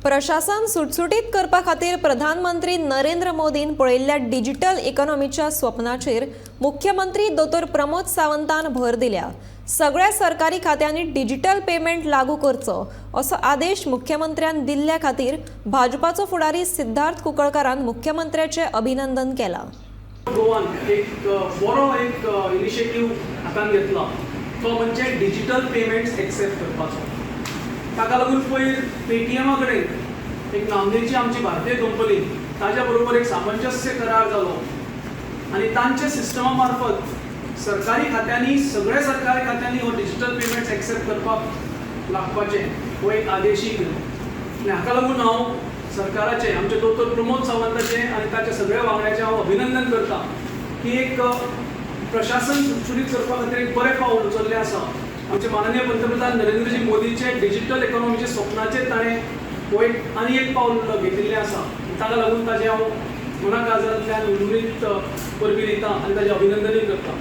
प्रशासन सुटसुटीत करपा खातीर प्रधानमंत्री नरेंद्र मोदीन पळयल्ल्या डिजिटल इकॉनॉमीच्या स्वप्नाचेर मुख्यमंत्री दोतोर प्रमोद सावंतान भर दिल्या. सगळ्या सरकारी खात्यांनी डिजिटल पेमेंट लागू करचो असो आदेश मुख्यमंत्र्यान दिल्ल्या खातीर भाजपाचो फुडारी सिद्धार्थ कुंकळकारान मुख्यमंत्र्याचें अभिनंदन केलां. गोवान एक बरो एक इनिशिएटीव हातान घेतला, तो म्हणजे डिजिटल पेमेंट्स एक्सेप्ट करपाचो. ताका लागून पयर पेटीएमा कडेन, एक नामनेची आमची भारतीय कंपनी, ताज्या बरोबर एक सामंजस्य करार जालो आनी तांच्या सिस्टमा मार्फत सरकारी खात्यांनी, सगळ्या सरकारी खात्यांनी हो डिजिटल पेमेंट्स एक्सेप्ट करपाक लागपाचें हो एक आदेशूय दिलो. आनी हाका लागून हांव सरकाराचें, आमचे दोतोर प्रमोद सावंताचें आनी ताच्या सगळ्या वांगड्याचें हांव अभिनंदन करता की एक प्रशासन सुटसुटीत करपा खातीर एक बरें पावल उचललें आसा. आमचे माननीय पंतप्रधान नरेंद्रजी मोदीचे डिजिटल इकॉनॉमीचे स्वप्नाचेर ताणें हो एक आनी एक पावल घेतिल्लें आसा. ताका लागून ताचें हांव मना काळजांतल्यान उर्वरीत परबीं दिता आनी ताचें अभिनंदनूय करता.